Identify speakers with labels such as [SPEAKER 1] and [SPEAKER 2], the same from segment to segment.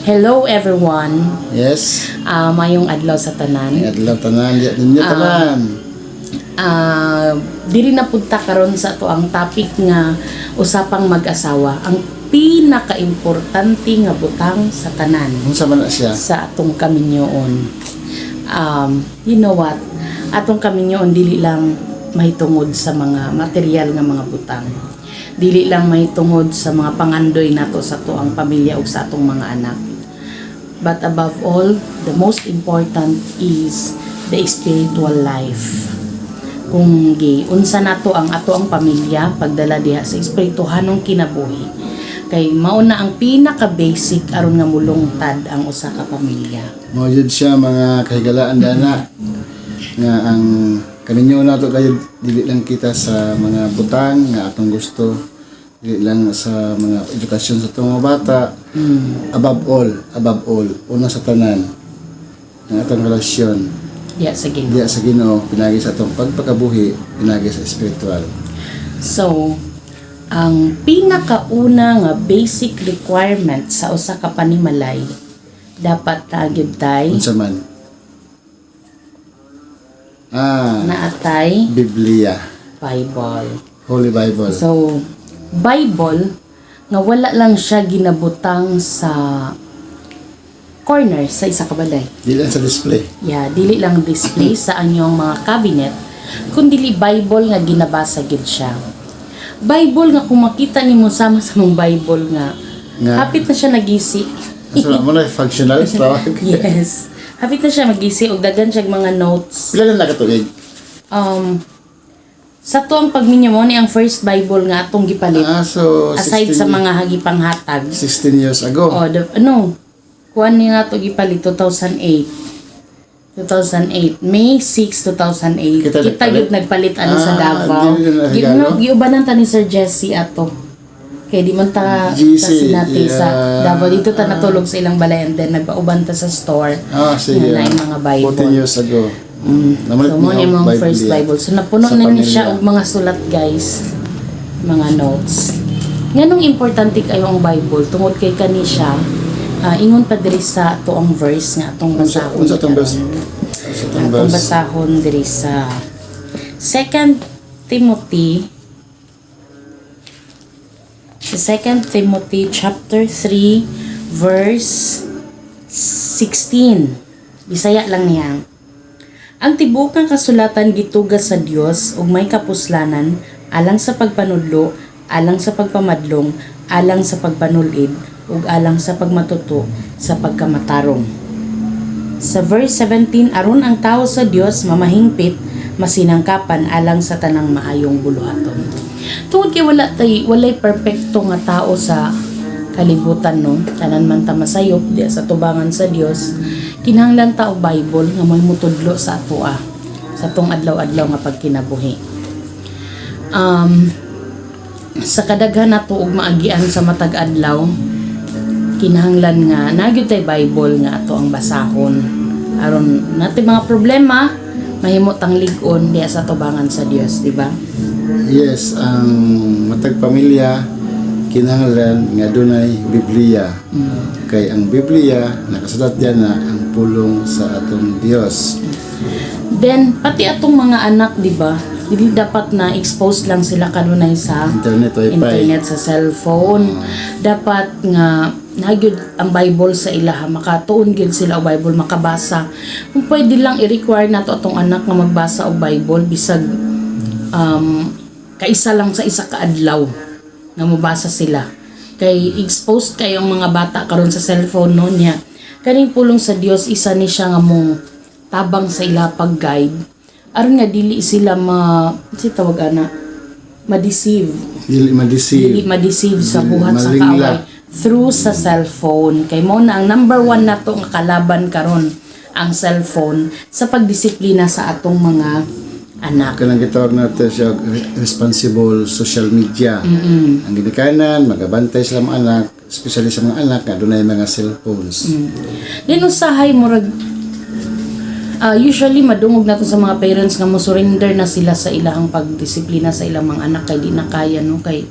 [SPEAKER 1] Hello everyone.
[SPEAKER 2] Yes.
[SPEAKER 1] Mayong adlaw sa tanan.
[SPEAKER 2] Adlaw tanan, diya ninyo tanan.
[SPEAKER 1] Diri na punta karon sa ato ang topic nga usapang mag-asawa. Ang pinakaimportante nga butang sa tanan
[SPEAKER 2] Unsa man na siya?
[SPEAKER 1] Sa atong kaminyoon. You know what? Atong kaminyoon dili lang mahitungod sa mga material nga mga butang. Dili lang mahitungod sa mga pangandoy nato sa atoang pamilya ug sa atong mga anak. But above all, the most important is the spiritual life. Kung gi unsa nato ang ato ang pamilya pagdala diha sa espirituhanong kinabuhi. Kay mao na ang pinaka basic aron nga mulungtad ang usa ka pamilya.
[SPEAKER 2] Mao jud siya, mga kahigalaan dana, nga ang kaminyo nato kayo dili lang kita sa mga butang nga atong gusto, dili lang sa mga edukasyon sa atong mga bata. Above all, above all, una sa tanan, ang atong relasyon
[SPEAKER 1] Diha sa Ginoo.
[SPEAKER 2] Diya sa Ginoo pinagi sa atong pagpakabuhi, pinagi sa espiritual.
[SPEAKER 1] So, ang pinakauna nga basic requirement sa usa ka panimalay dapat naa gyud tay
[SPEAKER 2] Unsa man?
[SPEAKER 1] Naatay
[SPEAKER 2] Biblia.
[SPEAKER 1] Bible.
[SPEAKER 2] Holy Bible.
[SPEAKER 1] So, Bible nga wala lang siya ginabutang sa corner sa isa ka balay.
[SPEAKER 2] Dili lang sa display.
[SPEAKER 1] Yeah, dili lang display sa inyong mga cabinet, kundi Bible nga ginabasa gid siya. Bible nga kung makita nimo sama sa mong Bible nga, hapit na siya nagisi.
[SPEAKER 2] So, mo na functional tawag.
[SPEAKER 1] Yes. Hapit na siya magisi og daghan siya mga notes.
[SPEAKER 2] Pila na nakatuig?
[SPEAKER 1] Sa to ang pagminyo mo ni ang first Bible nga atong gipalit.
[SPEAKER 2] Ah, so
[SPEAKER 1] Aside
[SPEAKER 2] 16
[SPEAKER 1] sa mga hagipang hatag.
[SPEAKER 2] 16 years ago.
[SPEAKER 1] Oh, ano? Kuan ni nato gipalit 2008. 2008, May 6, 2008.
[SPEAKER 2] Kita
[SPEAKER 1] Kita
[SPEAKER 2] nagpalit?
[SPEAKER 1] gyud nagpalit ano sa
[SPEAKER 2] Ah,
[SPEAKER 1] Davao.
[SPEAKER 2] di na
[SPEAKER 1] Gi,
[SPEAKER 2] regalo?
[SPEAKER 1] no, giubanan ta ni Sir Jesse ato. Kay di man ta
[SPEAKER 2] GC,
[SPEAKER 1] ta sinati sa Davao. Dito ta natulog sa ilang balay and then nagpauban ta sa store.
[SPEAKER 2] Ah, sige.
[SPEAKER 1] Nga naay mga Bible.
[SPEAKER 2] 14 years ago. Namalit
[SPEAKER 1] So, mo
[SPEAKER 2] niya
[SPEAKER 1] ni
[SPEAKER 2] ang
[SPEAKER 1] mong
[SPEAKER 2] Bible
[SPEAKER 1] first Bible. So, napuno
[SPEAKER 2] sa
[SPEAKER 1] na ni
[SPEAKER 2] pamilya.
[SPEAKER 1] siya og mga sulat, guys. Mga notes. Nganong importante kayo ang Bible? Tungod kay kani siya, ingon pa diri sa ato ang verse nga atong basahon.
[SPEAKER 2] Unsa atong verse?
[SPEAKER 1] Karon.
[SPEAKER 2] Unsa atong
[SPEAKER 1] Atong
[SPEAKER 2] verse?
[SPEAKER 1] basahon diri sa 2 Timothy, sa 2 Timothy chapter 3 verse 16. Bisaya lang niya. Ang tibuok nga kasulatan gitugas sa Dios ug may kapuslanan alang sa pagpanudlo, alang sa pagpamadlong, alang sa pagpanulid ug alang sa pagmatuto sa pagkamatarong. Sa verse 17, aron ang tao sa Dios mamahingpit, masinangkapan alang sa tanang maayong buluhaton. Tungod kay wala tay walay perpekto nga tao sa kalibutan, no. Tanan man ta masayop diya sa tubangan sa Dios. Kinahanglan ta og Bible nga mo'y mutudlo sa atoa sa tong adlaw-adlaw nga pagkinabuhi. Sa kadaghan nato og maagian sa matag adlaw, kinahanglan nga naa gyud tay Bible nga ato ang basahon aron natin mga problema mahimo tang lig-on diya sa tubangan sa Dios, di ba?
[SPEAKER 2] Yes, ang matag pamilya kinahanglan nga dunay Biblia. Kay ang Biblia nakasulat diyan na ang pulong sa atong Dios.
[SPEAKER 1] Then pati atong mga anak, di ba, dili dapat na expose lang sila kanunay sa
[SPEAKER 2] internet, wifi.
[SPEAKER 1] Internet, sa cellphone. Dapat nga naa gyud ang Bible sa ilaha, makatuon gyud sila og Bible, makabasa. Kung pwede lang, i-require nato atong anak nga magbasa og Bible bisag kaisa lang sa isa ka adlaw nga mobasa sila. Kay exposed kayo ang mga bata karon sa cellphone, no, niya. Kaning pulong sa Dios, isa ni siya nga mong tabang sa ila pag-guide aron nga dili sila ma si tawag ana, ma-deceive.
[SPEAKER 2] Dili ma-deceive.
[SPEAKER 1] Dili ma-deceive sa
[SPEAKER 2] Dili
[SPEAKER 1] buhat sa
[SPEAKER 2] malingla.
[SPEAKER 1] kaaway through sa cellphone, kay mo na ang number one nato nga kalaban karon, ang cellphone, sa pagdisiplina sa atong mga anak.
[SPEAKER 2] Kanang gitawag natin siya responsible social media. Ang ginikanan, magabantay sa mga anak, especially sa mga anak nga dunay mga cellphones.
[SPEAKER 1] Then usahay murag usually madungog nato sa mga parents nga mo surrender na sila sa ilahang pagdisiplina sa ilang mga anak kay di na kaya, no, kay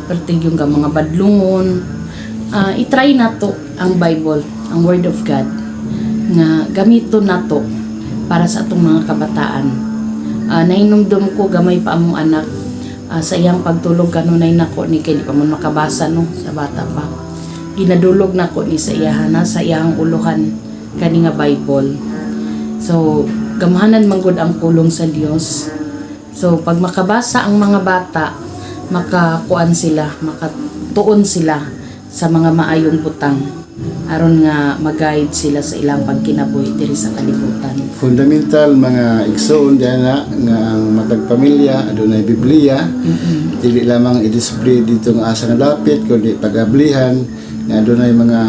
[SPEAKER 1] pertig yung mga badlungon. I-try nato ang Bible. ang Word of God nga gamiton nato para sa atong mga kabataan. Nahinumdum ko gamay pa among anak, sa iyang pagtulog kanunay nako ni, kay di pa man makabasa, no, sa bata pa. Ginadulog nako ni sa iyahan na sa iyang uluhan kani nga Bible. So gamhanan man gud ang pulong sa Dios. So pag makabasa ang mga bata, makakuan sila, makatuon sila sa mga maayong butang aron nga mag-guide sila sa ilang pagkinabuhi diri sa kalibutan.
[SPEAKER 2] Fundamental, mga igsoon, diana nga ang matag pamilya adunay Biblia, dili lamang i-display dito nga asa nga dapit, kundi pag-ablihan nga adunay mga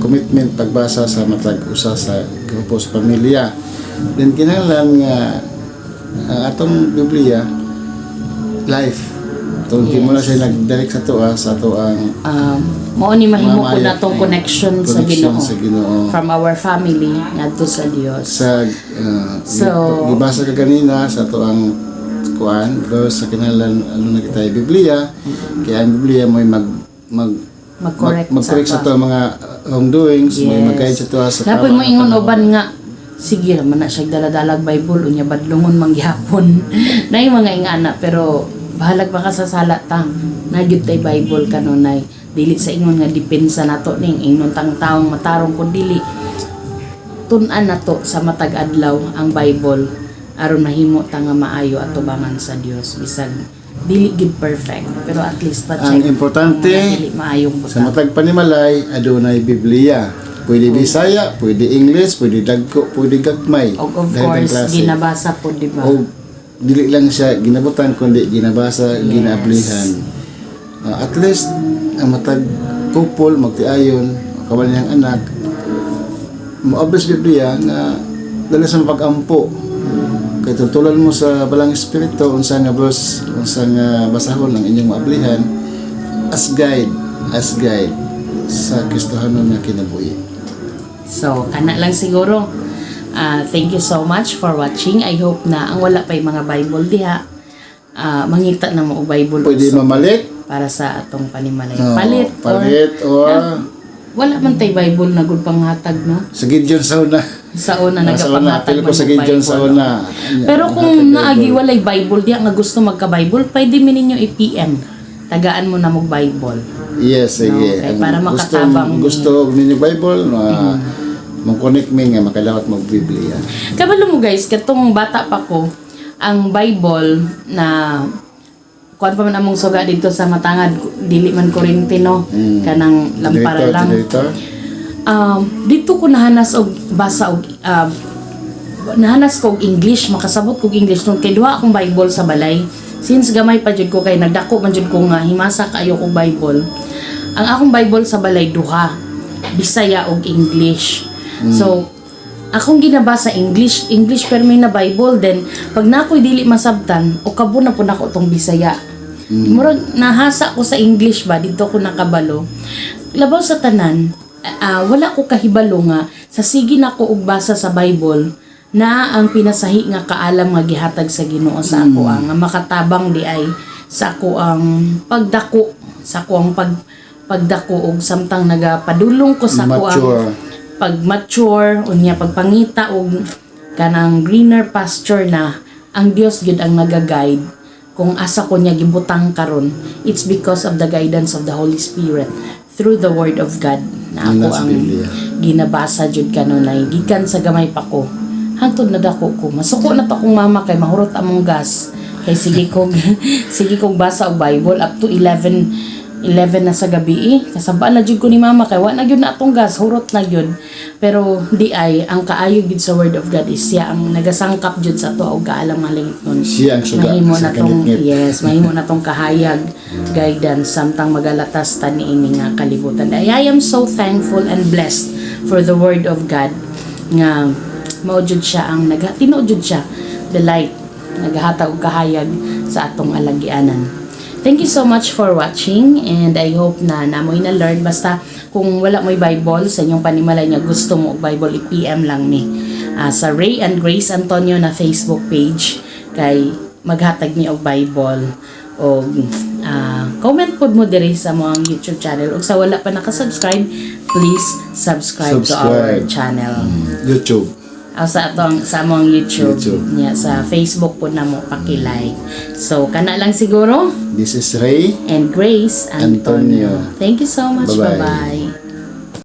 [SPEAKER 2] commitment pagbasa sa matag usa sa grupo sa pamilya. Then kinahanglan nga ang atong Biblia life tungod yes. Mo na siya nag-direct sa atoa, sa ato ang
[SPEAKER 1] Mao ni mahimo ko
[SPEAKER 2] Mamaya,
[SPEAKER 1] na tong connection sa
[SPEAKER 2] connection
[SPEAKER 1] Ginoo.
[SPEAKER 2] Sa Ginoo.
[SPEAKER 1] From our family ngadto sa Dios.
[SPEAKER 2] Sa gibasa ka ganina sa ato ang kuan verse sa kinahanglan ano na kita Biblia, kaya ang Biblia mo'y mag mag
[SPEAKER 1] Mag-correct
[SPEAKER 2] mag-correct sa
[SPEAKER 1] sa
[SPEAKER 2] ato ang mga wrongdoings, may mag-guide sa ato sa
[SPEAKER 1] Napoy
[SPEAKER 2] tama
[SPEAKER 1] mo
[SPEAKER 2] nga
[SPEAKER 1] ingon
[SPEAKER 2] panahon.
[SPEAKER 1] uban nga sige ra man na siya daladalag Bible, unya badlongon man gihapon. Nay mga ingana, pero bahalag pa ka sa sala ta. Na gyud tay Bible kanunay. Dili sa ingon nga depensa nato ning ingnon tang taong matarong kun dili tun-an nato sa matag adlaw ang Bible aron mahimo ta nga maayo atubangan sa Dios, bisag dili gid perfect, pero at least pa
[SPEAKER 2] Ang
[SPEAKER 1] check
[SPEAKER 2] importante,
[SPEAKER 1] ang mga dili maayong
[SPEAKER 2] sa
[SPEAKER 1] butang.
[SPEAKER 2] matag panimalay adunay Biblia, pwede Bisaya, pwede English, pwede dagko, pwede gagmay.
[SPEAKER 1] Og of
[SPEAKER 2] Dahil ang
[SPEAKER 1] course
[SPEAKER 2] klase.
[SPEAKER 1] ginabasa po, di ba?
[SPEAKER 2] O dili lang siya ginabutan kundi ginabasa, ginaablihan. At least ang matag couple magtiayon kawan niyang anak moablis Biblia nga dali sa pag-ampo, kay tutulan mo sa Balang Espiritu unsa nga verse, unsa nga basahon ang inyong maablihan as guide sa Kristohanon nga kinabuhi.
[SPEAKER 1] So, kana lang siguro. Thank you so much for watching. I hope na ang wala pa yung mga Bible diha, mangita na mo og Bible
[SPEAKER 2] Pwede
[SPEAKER 1] also
[SPEAKER 2] mamalit
[SPEAKER 1] para sa atong panimalay.
[SPEAKER 2] Oo,
[SPEAKER 1] Palit or
[SPEAKER 2] palit or
[SPEAKER 1] wala man tay Bible na gud panghatag, no?
[SPEAKER 2] Sa Gideon sa una.
[SPEAKER 1] Sa una
[SPEAKER 2] Sa una,
[SPEAKER 1] nagapanghatag
[SPEAKER 2] pili ko
[SPEAKER 1] man
[SPEAKER 2] sa
[SPEAKER 1] og
[SPEAKER 2] Gideon sa
[SPEAKER 1] Bible.
[SPEAKER 2] una.
[SPEAKER 1] Pero kung naagi walay Bible diha nga gusto magka-Bible, pwede mi ninyo i-PM. Tagaan mo na mo Bible.
[SPEAKER 2] Yes, sige.
[SPEAKER 1] No, kay
[SPEAKER 2] Ang
[SPEAKER 1] para
[SPEAKER 2] gusto,
[SPEAKER 1] makatabang ni-
[SPEAKER 2] gusto ninyo Bible, mo-connect mi nga makadawat mo Biblia.
[SPEAKER 1] Kabalo mo guys, katong bata pa ko, ang Bible na kuan pa man among suga dito sa matangad, dili man kuryente, no, kanang lampara
[SPEAKER 2] Generator,
[SPEAKER 1] lang.
[SPEAKER 2] generator.
[SPEAKER 1] Dito ko nahanas og basa og nahanas ko og English, makasabot ko og English nung kay duha akong Bible sa balay. Since gamay pa jud ko, kay nagdako man jud ko nga himasa kaayo kog Bible. Ang akong Bible sa balay duha, Bisaya og English. So akong ginabasa English, English pero may na Bible, then pag nakoy dili masabtan o kabo na po nako tong Bisaya. Murag nahasa ko sa English ba, dito ko nakabalo. Labaw sa tanan, wala ko kahibalo nga sa sige nako og basa sa Bible na ang pinasahi nga kaalam nga gihatag sa Ginoo sa ako ang nga makatabang di ay sa ako ang pagdako, sa ako ang pagdako og samtang nagapadulong ko sa ako ang
[SPEAKER 2] Mature.
[SPEAKER 1] Pag mature unya pagpangita og kanang greener pasture na ang Dios gyud ang naga-guide kung asa ko niya gibutang karon. It's because of the guidance of the Holy Spirit through the Word of God na
[SPEAKER 2] Yun
[SPEAKER 1] ako
[SPEAKER 2] na sa
[SPEAKER 1] ang
[SPEAKER 2] Biblia.
[SPEAKER 1] Ginabasa jud kanunay gikan sa gamay pa ko hangtod nadako ko. Masuko na to akong mama kay mahurot among gas kay sige kog basa og Bible up to 11 11 na sa gabi eh. Kasabaan na jud ko ni mama kay wa na gyud na atong gas, hurot na gyud. Pero di ay ang kaayo gyud sa Word of God is siya ang nagasangkap jud sa ato og kaalam nga langit nun.
[SPEAKER 2] Siya ang suga
[SPEAKER 1] Mahimo
[SPEAKER 2] sa
[SPEAKER 1] na tong
[SPEAKER 2] kangitngit.
[SPEAKER 1] Yes, mahimo na tong kahayag, guidance samtang magalatas ta niini nga kalibutan. I am so thankful and blessed for the Word of God nga mao jud siya ang naga tinuod jud siya, the light naghatag og kahayag sa atong alagianan. Thank you so much for watching and I hope na namoy na learn. Basta kung wala mo'y Bible sa inyong panimalay nga gusto mo og Bible, i-PM lang ni sa Ray and Grace Antonio na Facebook page kay maghatag ni og Bible og Comment pod mo diri sa among YouTube channel. Ug sa wala pa naka-subscribe, please subscribe to our
[SPEAKER 2] Subscribe.
[SPEAKER 1] Channel.
[SPEAKER 2] YouTube.
[SPEAKER 1] Aw, sa atong sa among YouTube.
[SPEAKER 2] YouTube.
[SPEAKER 1] Yeah, sa Facebook po na mo paki-like. So kana lang siguro.
[SPEAKER 2] This is Ray
[SPEAKER 1] and Grace Antonio.
[SPEAKER 2] Antonio.
[SPEAKER 1] Thank you so much.
[SPEAKER 2] Bye-bye.
[SPEAKER 1] Bye-bye.